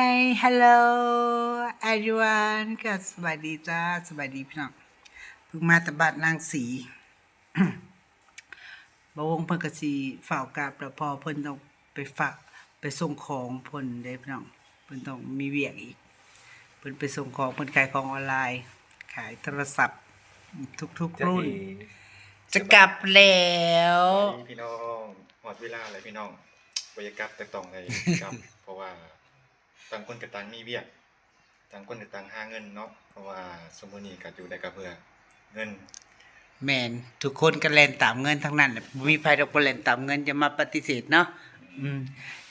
Hi, hello everyone ກໍສະບາຍດີຈ້າ ສະບາຍດີພີ່ນ້ອງ. ເພິ່ງມາແຕ່ບ້ານນາງສີ ບ່າວວົງເພິ່ນກໍຊິຟ້າວກັບແລ້ວ ເພາະເພິ່ນຕ້ອງໄປຝາກ ໄປສົ່ງຂອງເພິ່ນເດ້ພີ່ນ້ອງ. ເພິ່ນຕ້ອງມີວຽກອີກ ເພິ່ນໄປສົ່ງຂອງ ເພິ່ນຂາຍຂອງອອນລາຍ ຂາຍໂທລະສັບທຸກໆ ຈະ ລຸ້ນ ເອ ຈະກັບແລ້ວ. ສະບາຍດີພີ່ນ້ອງ ຮອດເວລາແລ້ວພີ່ນ້ອງ ບໍ່ຢາກກັບ ແຕ່ຕ້ອງໄດ້ກັບ ເພາະວ່າຕ່າງຄົນກໍຕ່າງມີວຽກ ຕ່າງຄົນກໍຕ່າງຫາເງິນເນາະ ເພາະວ່າຊຸມມື້ນີ້ກໍຢູ່ໄດ້ກໍເພື່ອເງິນ. ແມ່ນ ທຸກຄົນກໍແລ່ນຕາມເງິນທັງນັ້ນແຫຼະ ບໍ່ມີໃຜດອກບໍ່ແລ່ນຕາມເງິນ ຢ່າມາປະຕິເສດເນາະ. ອືມ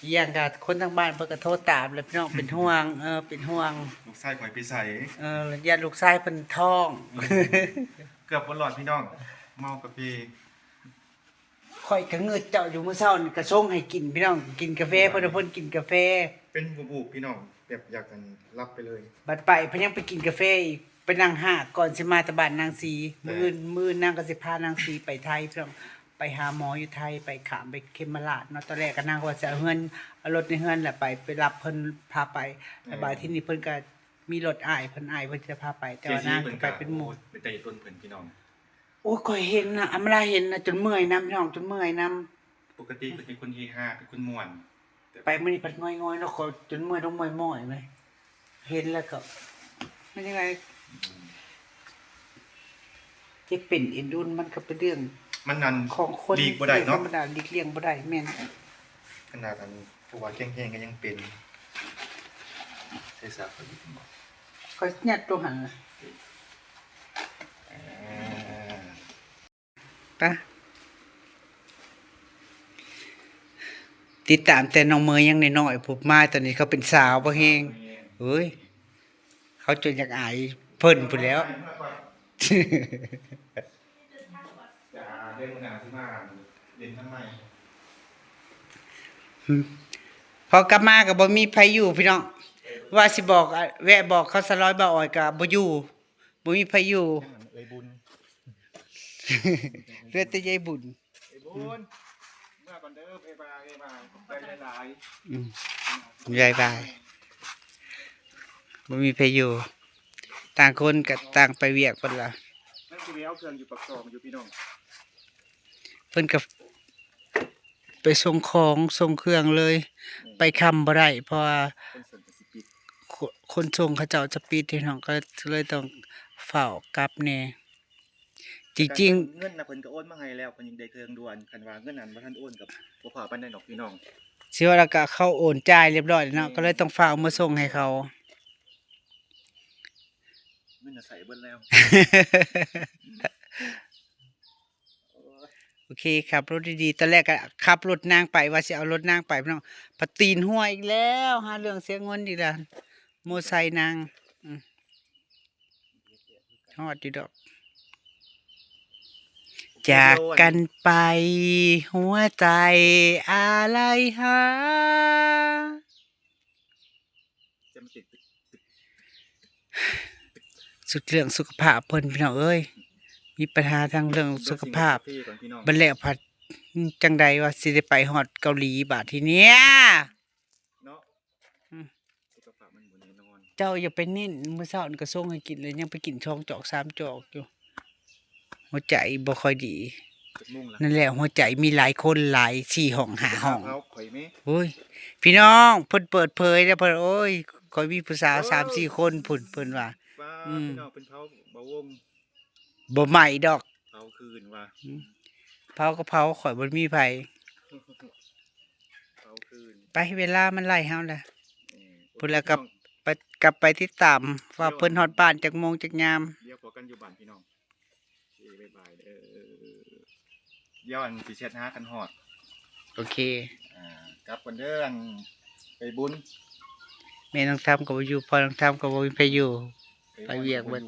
ອີກຢ່າງກໍຄົນທາງບ້ານເພິ່ນກໍໂທຕາມແຫຼະພີ່ນ້ອງ ເປັນຫ່ວງ ເອີ ເປັນຫ່ວງ ລູກຊາຍຂ້ອຍໄປໃສ ເອີ ຢ້ານລູກຊາຍເພິ່ນທ້ອງ ເກືອບບໍ່ລອດພີ່ນ້ອງ ເມົາກາເຟ. ຂ້ອຍກໍງຶດເຈົ້າຢູ່ ມື້ເຊົ້ານີ້ກໍຊົງໃຫ້ກິນພີ່ນ້ອງ ກິນກາແຟ ໂອ້ຍ ເພິ່ນວ່າເພິ່ນກິນກາແຟ ເປັນບູບໆ ພີ່ນ້ອງ ແບບຢາກ ອັນ ຫຼັບໄປເລີຍ. ບັດໄປເພິ່ນຍັງໄປກິນກາແຟອີກ ໄປນັ່ງຮາກກ່ອນຊິມາແຕ່ບ້ານນາງສີ. ແມ່ນ ມື້ອື່ນ ມື້ອື່ນນາງກໍຊິພານາງສີໄປໄທພີ່ນ້ອງ ໄປຫາໝໍຢູ່ໄທ ໄປຂ້າມໄປເຂັມມະລາດເນາະ. ຕອນແລກກໍນາງກໍວ່າຊິເອົາເຮືອນ ເອົາລົດໃນເຮືອນແຫຼະໄປ ໄປຮັບເພິ່ນພາໄປ ແລ້ວບາດທີນີ້ເພິ່ນກໍມີລົດອ້າຍເພິ່ນ ອ້າຍເພິ່ນຈະພາໄປ ແຕ່ວ່ານາງກໍໄປເປັນໝູ່ ເປັນຕາເຮັດຕົນເພິ່ນພີ່ນ້ອງ. ໂອ້ຍ ຂ້ອຍເຫັນນະ ອຳມາລາເຫັນນະ ຈົນເມື່ອຍນຳພີ່ນ້ອງ ຈົນເມື່ອຍນຳ. ປົກກະຕິເພິ່ນເປັນຄົນເຮຮາ ເປັນຄົນມ່ວນ ໄປມື້ນີ້ພັດຫງອຍໆເນາະ ຂ້ອຍຈົນເມື່ອຍລົງໝ້ອຍໆເລີຍ ເຫັນແລ້ວກໍ ມັນຍັງໄງ ອືມ ເຈັບເປັນເອັນດຸນ ມັນກໍເປັນເລື່ອງ ມັນນັ້ນ ຂອງຄົນ ຫຼີກບໍ່ໄດ້ເນາະ ເລື່ອງທຳມະດາ ຫຼີກລ່ຽງບໍ່ໄດ້. ແມ່ນ ຂະໜາດອັນຜູ້ວ່າແຂງແຮງກໍຍັງເປັນ ໃຊ້ສາກກໍຢູ່ບໍ່ ຂ້ອຍຍັດຕົວຫັ້ນນະ. ເອີ ປະ ຕິດຕາມແຕ່ນ້ອງເມຍຍັງນ້ອຍໆ ພຸ້ນ ມາຕອນນີ້ເຂົາເປັນສາວບໍ່ແຮງ ໂອ້ຍ ເຂົາຈົນຢາກອາຍເພິ່ນພຸ້ນແລ້ວ. ພໍກັບມາກໍບໍ່ມີໃຜຢູ່ພີ່ນ້ອງ ວ່າຊິບອກ ແວະບອກເຂົາສະຫຼອຍ ບ່າວອອຍກໍບໍ່ຢູ່. ບໍ່ມີໃຜຢູ່ ຍັງເອີຍບຸນ ເຫຼືອແຕ່ຍາຍບຸນ ເອີຍບຸນ ເມືອກ່ອນເດີ ບາຍບາຍ ບາຍບາຍ ຂອບໃຈຫຼາຍໆ ອືມ ບາຍບາຍ. ບໍ່ມີໃຜຢູ່ ຕ່າງຄົນກໍຕ່າງໄປວຽກເພິ່ນລະ ຍັງຊິໄປເອົາເຄື່ອງຢູ່ປາກຊ່ອງຢູ່ພີ່ນ້ອງ ເພິ່ນກໍ ໄປສົ່ງຂອງສົ່ງເຄື່ອງເລີຍ ອືມ ໄປຄ່ຳບໍ່ໄດ້ ເພາະວ່າຂົນສົ່ງກໍຊິປິດ ຂົນ ຂົນສົ່ງເຂົາເຈົ້າຈະປິດ ພີ່ນ້ອງ ກໍເລີຍຕ້ອງຟ້າວກັບແດ່. ຈິງໆ ແຕ່ເງິນນະເພິ່ນກໍໂອນມາໃຫ້ແລ້ວ ເພິ່ນຍັງໄດ້ເຄື່ອງດ່ວນ ຄັນວ່າເງິນນັ້ນບໍ່ທັນໂອນກໍບໍ່ຟ້າວປານໃດດອກພີ່ນ້ອງ ຊິວ່າແລ້ວກໍເຂົາໂອນຈ່າຍລຽບຮ້ອຍແລ້ວເນາະ ແມ່ນ ກໍເລີຍຕ້ອງຟ້າວເອົາມາສົ່ງໃຫ້ເຂົາ ເງິນນະໃຊ້ເບິດແລ້ວ. ໂອເຄ ຂັບລົດດີໆ ຕອນແລກກໍຂັບລົດນາງໄປ ວ່າຊິເອົາລົດນາງໄປ ພີ່ນ້ອງ ພັດຕີນຮົ່ວອີກແລ້ວ ຫາເລື່ອງເສຍເງິນອີກແລ້ວ ມໍໄຊນາງ ອືມ ຮອດຢູ່ດອກ ຈາກກັນໄປ ຫົວໃຈອາໄລຫາ. ຈະມາຕິດ ສຸດເລື່ອງສຸຂະພາບເພິ່ນ ພີ່ນ້ອງເອີຍ ມີບັນຫາທາງເລື່ອງສຸຂະພາບ ເລື່ອງຊິເຮັດກາເຟກ່ອນ ພີ່ນ້ອງ ບັດແລ້ວພັດ ຈັ່ງໃດວ່າຊິໄດ້ໄປຮອດເກົາຫຼີບາດທີເນີ້ຍເນາະ ອືມ ສຸຂະພາບມັນບໍ່ແນ່ນອນ ເຈົ້າຢ່າໄປເນັ້ນ ມື້ເຊົ້ານີ້ກໍສົ່ງໃຫ້ກິນແລ້ວ ຍັງໄປກິນສອງຈອກສາມຈອກຢູ່. ຫົວໃຈບໍ່ຄ່ອຍດີ ຈັກໂມງລະ ນັ້ນແຫຼະ ຫົວໃຈມີຫຼາຍຄົນຫຼາຍ ສີ່ຫ້ອງຫ້າຫ້ອງ ເອົາຂ້ອຍແມ້ ໂອ້ຍ ພີ່ນ້ອງ ເພິ່ນເປີດເຜີຍແລ້ວ ເພິ່ນ ໂອ້ຍ ຂ້ອຍມີຜູ້ສາວ ໂອ້ຍ ສາມສີ່ຄົນພຸ້ນ ເພິ່ນວ່າ ວ້າ ອືມ ພີ່ນ້ອງ ເພິ່ນເຜົາບໍ່ວົງ ບໍ່ໄໝ້ດອກ ເຜົາຄືນວ່າ ອືມ ເຜົາກໍເຜົາ ຂ້ອຍບໍ່ມີໃຜ ເຜົາຄືນ ໄປ ເວລາມັນໄລ່ເຮົາແລ້ວ ເອີ ພຸ້ນລະ ກັບ ໄປ ກັບໄປຕິດຕາມວ່າເພິ່ນຮອດບ້ານຈັກໂມງຈັກຍາມ ດຽວພໍ້ກັນຢູ່ບ້ານ ພີ່ນ້ອງ. ໂອເຄ ບາຍບາຍເດີ ດຽວອັນຊິແຊັດຫາຄັນຮອດ ໂອເຄ ອ່າ ກັບກ່ອນເດີ ອັນໄປບຸນ ແມ່ນ້ອງທຳກໍບໍ່ຢູ່ ພໍ່ນ້ອງທຳກໍບໍ່ມີໃຜຢູ່ ໄປວຽກເບິດ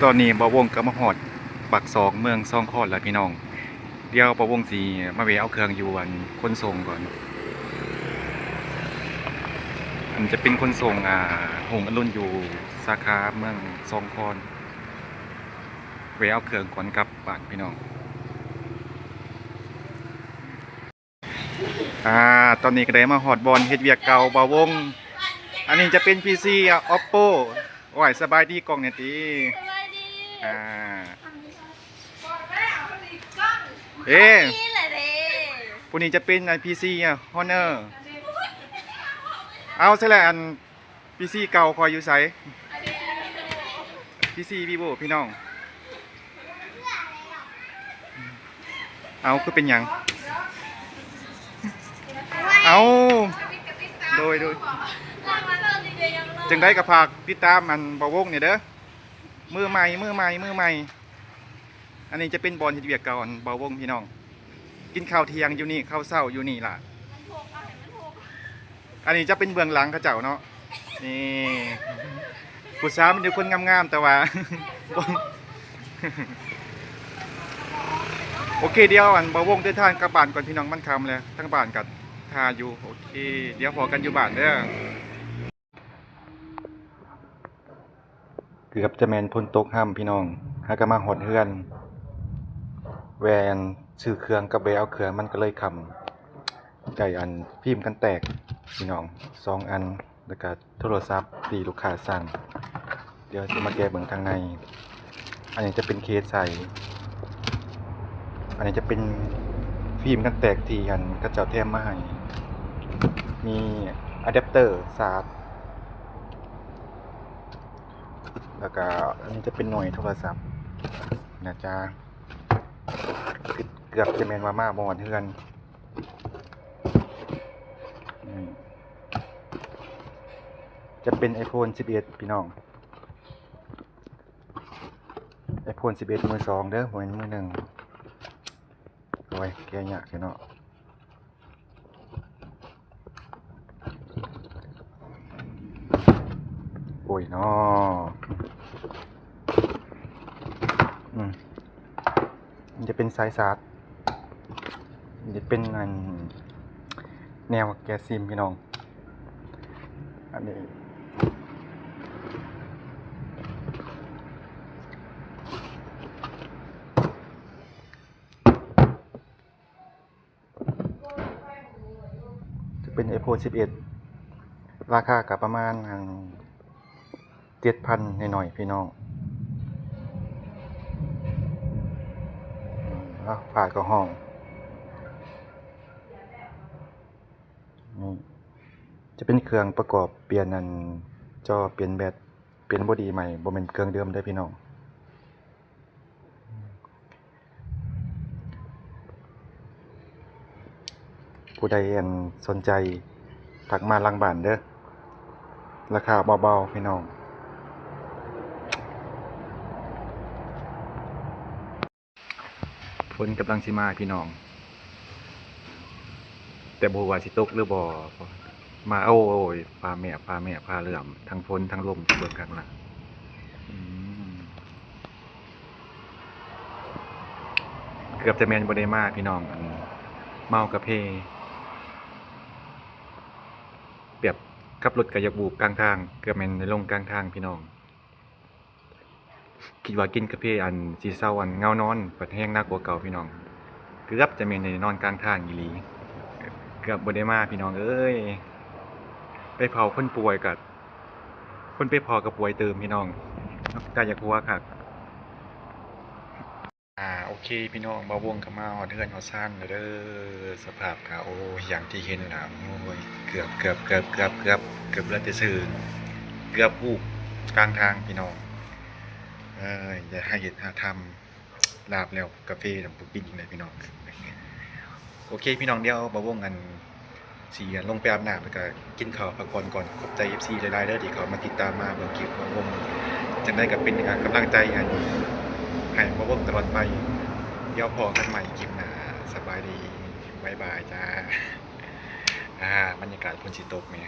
ຕອນນີ້ບ່າວວົງກໍມາຮອດປາກຊ່ອງເມືອງຊອງຄອນແລ້ວ ພີ່ນ້ອງ. ດຽວບ່າວວົງຊິມາແວ່ເອົາເຄື່ອງຢູ່ອັນຂົນສົ່ງກ່ອນ ອັນຈະເປັນຂົນສົ່ງ ອ່າ ຮຸ່ງອະລຸນ ຢູ່ສາຂາເມືອງຊອງຄອນ ແວ່ເອົາເຄື່ອງກ່ອນກັບບ້ານ ພີ່ນ້ອງ. ອ່າ ຕອນນີ້ກໍໄດ້ມາຮອດບ່ອນເຮັດວຽກເກົ່າບ່າວວົງ. ອັນນີ້ຈະເປັນ ພີ ຊີ ອະ ໂອບໂປ. ໂອ້ຍ ສະບາຍດີກ້ອງແດ່ຕິ. ສະບາຍດີ. ອ່າ ເອີ ນີ້ແຫຼະເດ້ ຜູ້ນີ້ຈະເປັນ ອາ ພີ ຊີ ອະ ຮອນເນີ. ເອົາ ໃສ່ແລ້ວ ອັນ ພີ ຊີ ເກົ່າຂ້ອຍຢູ່ໃສ? ພີ ຊີ ວີໂວ ພີ່ນ້ອງ. ເອົາ ຄືເປັນຫຍັງ? ເອົາ ໂດຍ ໂດຍ ຈັ່ງໃດກໍຝາກຕິດຕາມ ອັນ ບ່າວວົງແດ່ເດີ. ມືໃໝ່ ມືໃໝ່ ມືໃໝ່. ອັນນີ້ຈະເປັນບ່ອນເຮັດວຽກເກົ່າ ອັນ ບ່າວວົງ ພີ່ນ້ອງ. ກິນເຂົ້າທ່ຽງຢູ່ນີ້ ເຂົ້າເຊົ້າຢູ່ນີ້ລະ. ອັນນີ້ຈະເປັນເບື້ອງຫຼັງເຂົາເຈົ້າເນາະ. ນີ້ ຜູ້ສາວມີແຕ່ຄົນງາມໆ ແຕ່ວ່າ ໂອເຄ ດຽວ ອັນ ບ່າວວົງເດີນທາງກັບບ້ານກ່ອນ ພີ່ນ້ອງ. ມັນຄ່ຳແລ້ວ ທາງບ້ານກໍຖ້າຢູ່. ໂອເຄ ດຽວພໍ້ກັນຢູ່ບ້ານເດີ. ເກືອບຈະແມ່ນຝົນຕົກຮຳ ພີ່ນ້ອງ. ຫາກໍມາຮອດເຮືອນ ແວ່ນຊື້ເຄື່ອງກັບແວ່ເອົາເຄື່ອງ ມັນກໍເລີຍຄ່ຳ. ໄດ້ ອັນ ຟິມກັນແຕກ ພີ່ນ້ອງ ສອງອັນ ແລ້ວກໍໂທລະສັບທີ່ລູກຄ້າສັ່ງ. ດຽວຊິມາແກະເບິ່ງທາງໃນ. ອັນນີ້ຈະເປັນເຄສໃສ. ອັນນີ້ຈະເປັນຟິມກັນແຕກທີ່ ອັນ ເຂົາເຈົ້າແຖມມາໃຫ້. ມີອາແດັບເຕີສາກ ແລ້ວກໍອັນນີ້ຈະເປັນໜ່ວຍໂທລະສັບນະຈ໊ະ. ເກືອບຈະແມ່ນວ່າມາບໍ່ຮອດເຮືອນ. ອືມ ຈະເປັນໄອໂຟນສິບເອັດ ພີ່ນ້ອງ. ໄອໂຟນສິບເອັດມືສອງເດີ ບໍ່ແມ່ນມືໜຶ່ງ. ໂອ້ຍ ແກະຍາກແທ້ເນາະ. ໂອ້ຍເນາະ. ອືມ ມັນຈະເປັນສາຍຊາດ. ຈະເປັນອັນ ແນວແກະຊິມ ພີ່ນ້ອງ. ອັນນີ້ຈະເປັນໄອໂຟນສິບເອັດ ລາຄາກໍປະມານອັນ ເຈັດພັນໜ້ອຍໆ ພີ່ນ້ອງ. ອືມ ເອົາ ຝາກໍຫ້ອງ. ນີ້ຈະເປັນເຄື່ອງປະກອບປ່ຽນອັນ ຈໍປ່ຽນແບັດ ປ່ຽນບໍດີ້ໃໝ່ ບໍ່ແມ່ນເຄື່ອງເດີມເດີ ພີ່ນ້ອງ. ຜູ້ໃດ ອັນ ສົນໃຈ ທັກມາຫຼັງບ້ານເດີ ລາຄາເບົາໆ ພີ່ນ້ອງ. ຝົນກຳລັງຊິມາ ພີ່ນ້ອງ ແຕ່ບໍ່ຮູ້ວ່າຊິຕົກຫຼືບໍ່. ມາ ໂອ້ຍ ຟ້າແມບ ຟ້າແມບ ຟ້າເຫຼື້ອມ ທັງຝົນທັງລົມ ເບິ່ງຂ້າງຫຼັງ. ອືມ ເກືອບຈະແມ່ນບໍ່ໄດ້ມາ ພີ່ນ້ອງ. ອັນ ເມົາກາເຟ ແບບຂັບລົດກໍຢາກວູບກາງທາງ ເກືອບແມ່ນໄດ້ລົງກາງທາງ ພີ່ນ້ອງ. ຄິດວ່າກິນກາເຟ ອັນ ຊິເຊົາ ອັນ ເຫງົານອນ ບັດແຮງໜັກກວ່າເກົ່າ ພີ່ນ້ອງ. ເກືອບຈະແມ່ນໄດ້ນອນກາງທາງອີ່ຫຼີ ເກືອບບໍ່ໄດ້ມາ ພີ່ນ້ອງເອີຍ. ໄປເຝົ້າຄົນປ່ວຍກໍ ຄົນໄປພໍ້ກໍປ່ວຍຕື່ມ ພີ່ນ້ອງ. ຕາຢາກຫົວຄັກ. ອ່າ ໂອເຄ ພີ່ນ້ອງ ບ່າວວົງກໍມາຮອດເຮືອນຮອດຊານແລ້ວເດີ. ສະພາບກໍ ໂອ້ຍ ຢ່າງທີ່ເຫັນລະ. ໂອ້ຍ ເກືອບ ເກືອບ ເກືອບ ເກືອບ ເກືອບ ເກືອບເຫຼືອແຕ່ຊື່ ເກືອບວູບກາງທາງ ພີ່ນ້ອງ. ເອີຍ ຢ່າຫາເຮັດຫາທຳ ລາບແລ້ວກາເຟນຳບໍ່ກິນອີກແລ້ວ ພີ່ນ້ອງ. ໂອເຄ ພີ່ນ້ອງ ດຽວບ່າວວົງ ອັນ ຊິ ອັນ ລົງໄປອາບນ້ຳ ແລ້ວກະກິນເຂົ້າພັກຜ່ອນກ່ອນ. ຂອບໃຈ ເອັຟຊີ ຫຼາຍໆເດີ ທີ່ເຂົ້າມາຕິດຕາມມາເບິ່ງຄລິບບ່າວວົງ. ຈັ່ງໃດກໍເປັນ ອາ ກຳລັງໃຈ ອັນ ໃຫ້ບ່າວວົງຕະຫຼອດໄປ. ດຽວພໍ້ກັນໃໝ່ຄລິບໜ້າ. ສະບາຍດີ ບາຍບາຍຈ້າ. ອ່າ ບັນຍາກາດຝົນຊິຕົກແໝ່.